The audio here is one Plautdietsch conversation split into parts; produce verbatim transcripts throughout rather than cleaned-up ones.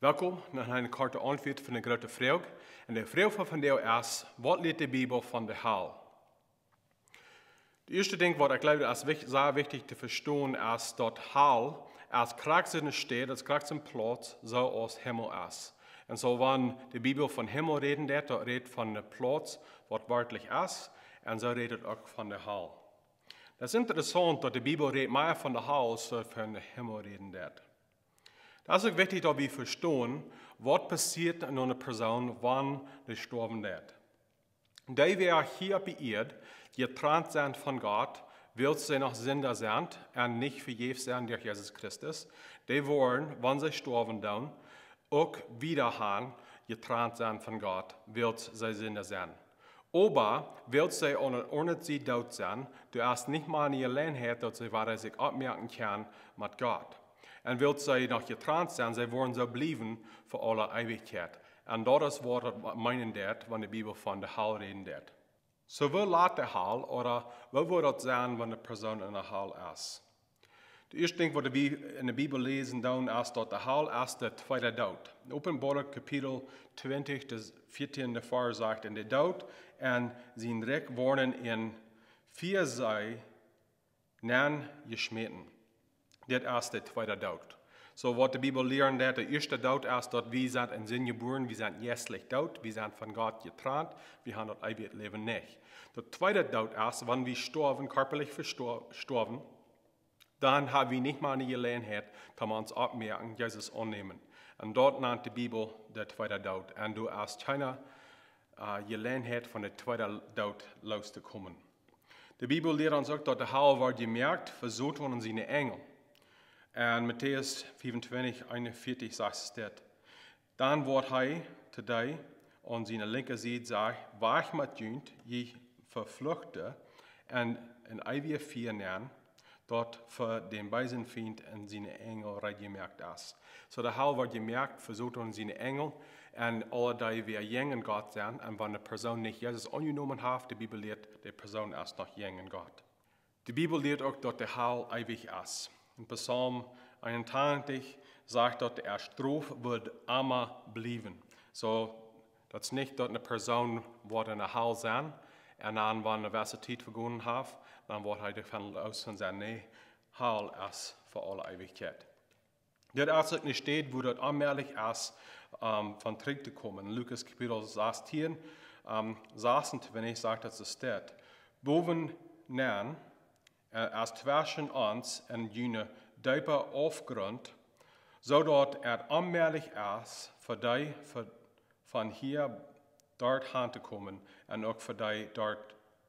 Welkom no eene korte Auntwuat fa eene groote Froag. Un de Froag fa vondoag es: Waut lieet de Bibel von de Hal? Daut ieeschte Dinkj, waut ekj jleew, es wich-, sea wichtich to vestonen, es daut Hal es krakjt soone Städ, es krakjt soon Plauz, soo aus Himmel es. Un soo, wan de Bibel von Himmel räden deit, daut rät von eene Plauz, waut werkjlich es, un soo rät et uk von de Hal. Daut es interessaunt, daut de Bibel rät mea von de Hal aus see von de Himmel räden deit. Daut es uk wichtich, daut wie vestonen, waut passieet en eene Persoon, wan dee stoawen deit. Dee, waut hia opp de Ieed jetrant sent von Gott, wiels see noch Sinda sent un nich vejäft sent derch Jesus Christus, dee woaren, wan see stoawen doonen, uk wieda han jetrant sennen von Gott, wiels see Sinda sent. Oba wiels see aun de aundre Sied doot sent, doa es nich mea eene Jeläajenheit, daut see wada sikj oppmoaken kjennen met Gott. Un wiels see noch jetrant sent, see woaren soo bliewen fa aule Eewichkjeit. Un daut es, waut et meenen deit, wan de Bibel von de Hal räden deit. Soo, woo lat de Hal, ooda woo woat daut sennen, wan eene Persoon en de Hal es? Daut ieeschte Dinkj, waut wie en de Bibel läsen doonen, es daut de Hal es de tweede Doot. Openboarunk Kapitel twintich, de vieetieende Varsch sajcht: Un de Doot un sien Rikj woaren en Fia nenjeschmäten. Dit es de tweede Doot. Soo, waut de Bibel lieren deit, de ieeschte Doot es, daut wie sent en Sind jebuaren, wie sent jeistlich doot, wie sent von Gott jetrant, wie han daut eewje Läwen nich. De tweede Doot es, wan wie stoawen, kjarpalich vesto-, stoawen, dan ha wie nich mea eene Jeläajenheit, toom ons oppmoaken, Jesus aunnämen. Un daut nant de Bibel de tweede Doot. Un doa es kjeene, äh, Jeläajenheit von de tweede Doot loos to komen. De Bibel liert ons uk, daut de Hal woat jemoakt fa Soton un siene Enjel. En Matäus fiefuntwintich eenunvieetich sajcht et dit: Dan woat hee to dee aun siene linkje Sied sajen: Wajch met junt, jie Vefluchte, en een eewjet Fia nenn, daut fa dän beesen Fient un siene Enjel reed jemoakt es. Soo, de Hal woat jemoakt fa Soton un siene Enjel un aule dee, waut jäajen Gott sent. Un wan eene Persoon nich Jesus aunjenomen haft, de Bibel liert, de Persoon es noch jäajen Gott. De Bibel liert uk, daut de Hal eewich es. En Psalm eenuntachentich sajcht, daut de Strof woat emma bliewen. Soo, daut es nich, daut eene Persoon woat en de Hal sennen un dan, wan eene jewesse Tiet vegonen haft, dan woat hee doavon loos sennen. Nä, Hal es fa aule Eewichkjeit. Dit es eene Städ, wua daut onmäajlich es, ähm, von trigj to komen. Lukas Kapitel sastieen, ähm, sasuntwintich sajcht, daut es dit: Bowen nenn, äh, es tweschen ons un june deepa Aufgrunt, soo daut et onmäajlich es fa dee, fa von hia doa han to komen un uk fa dee doa,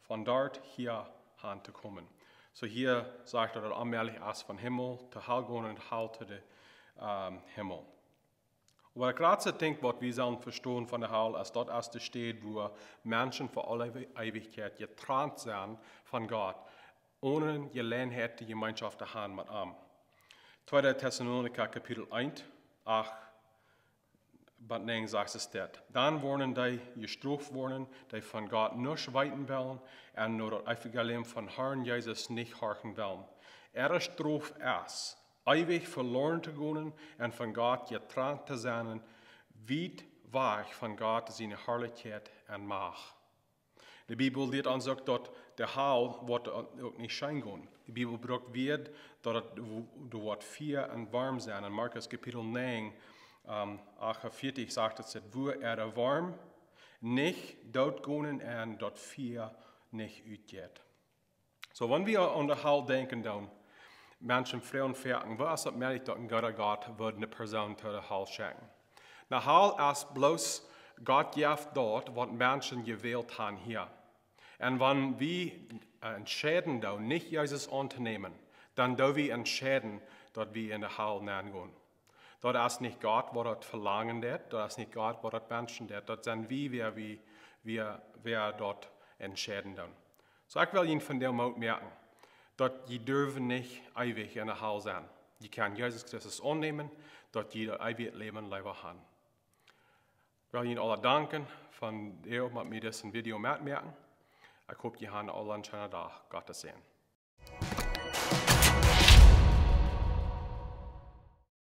von doa hia han to komen. Soo, hia sajcht daut, daut et onmäajlich es von Himmel to Hal gonen un Hal to de, ähm, Himmel. Oba daut jratste Dinkj, waut wie sellen vestonen von de Hal, es daut es de Städ, wua Menschen fa aule Eewichkjeit jetrant sent von Gott, one Jeläajenheit de Jemeenschoft to han met am. Tweede Tessalonicha Kapitel eent, acht bat näajen sajcht et dit: Dan woaren dee jestroft woaren, dee von Gott nuscht weeten wellen un no daut Evangelium von Harn Jesus nich horchen wellen. Äare Strof es, eewich veloren to gonen un von Gott jetrant to sennen, wiet wajch von Gott siene Harlichkjeit un Macht. De Bibel liert ons uk, daut de Hal woat uk nich scheen gonen. De Bibel brukt Wieed, daut et, doa woat Fia un Worm sennen. En Markus Kapitel näajen, ähm, achtunvieetich sajcht et: Wua äare Worm nich doot gonen un daut Fia nich utjeit. Soo, wan wie aun de Hal denkjen doonen, Menschen froagen foaken: Woo es daut mäajlich, daut een gooda Gott wudd eene Persoon no de Hal schekjen? De Hal es bloos, Gott jeft daut, waut Menschen jewält han hia. Un wan wie, äh, entscheiden doonen, nich Jesus auntonämen, dan doo wie entscheiden, daut wie en de Hal nenn gonen. Daut es nich Gott, waut daut velangen deit, daut es nich Gott, waut daut wenschen deit, daut sent wie, waut wie, waut, waut daut entscheiden doonen. Soo, ekj well junt vondoag Moot moaken, daut jie derwen nich eewich en de Hal sennen. Jie kjennen Jesus Christus aunnämen, daut jie daut eewje Läwen leewa han. Ekj well junt aula danken, von dee met mie dit Video metmoaken. Ekj hop, jie han aula eenen scheenen Dach. Gott säajen.